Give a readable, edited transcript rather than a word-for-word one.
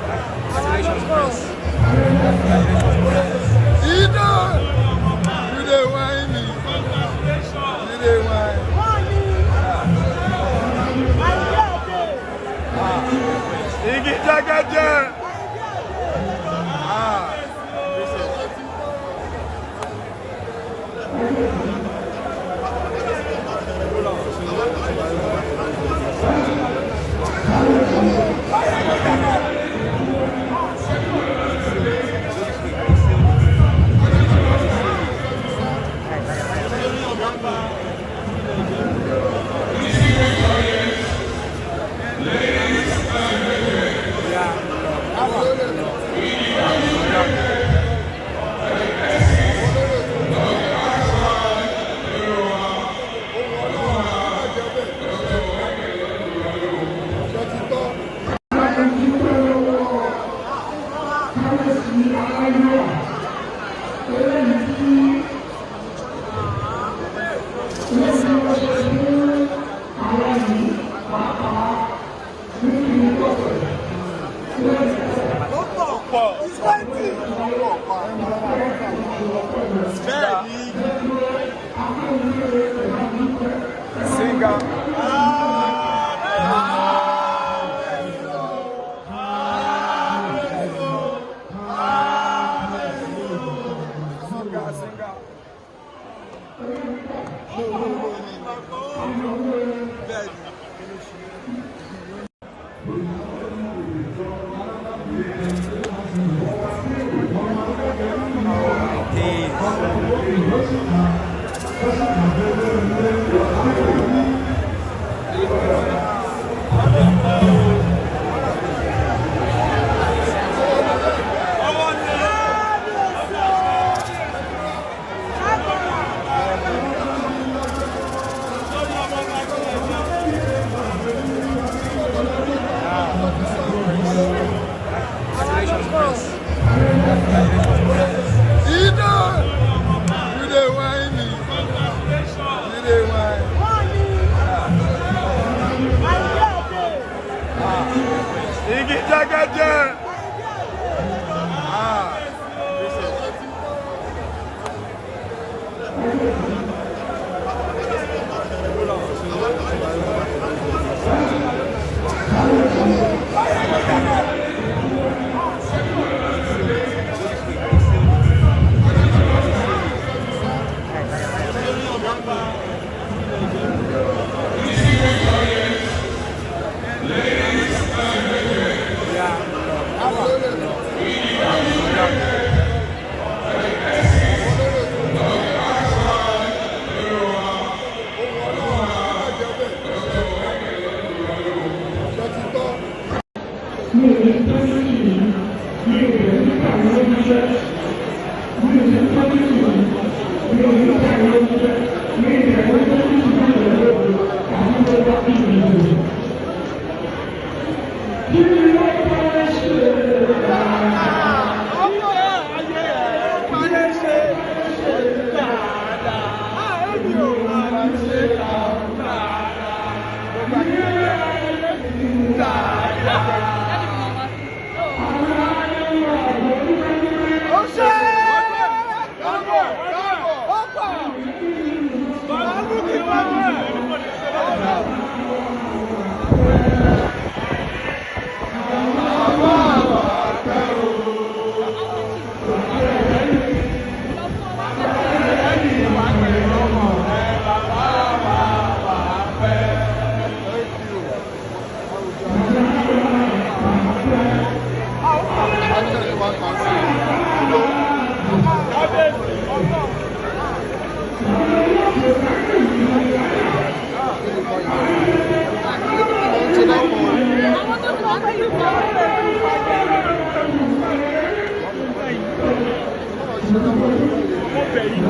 Congratulations, Prince. Ido! You dey whine me. You dey whine. Igi jẹgẹjẹ. Ah. Singer. Singer, singer. Congratulations, Prince. Ido! You dey whine me. You dey whine. Igi jẹgẹjẹ. Ah. Mi ò ní tọ́jú yìí, mi ò lè nípa àwọn oníṣẹ́, mi ò ní tọ́jú yìí, mi ò nípa àwọn oníṣẹ́, mi ò lè ní tọ́jú yìí lọ́wọ́ àwọn tó bá bí mi lò. Kí ni wọ́n bá ṣe? Mo bẹ̀ yín.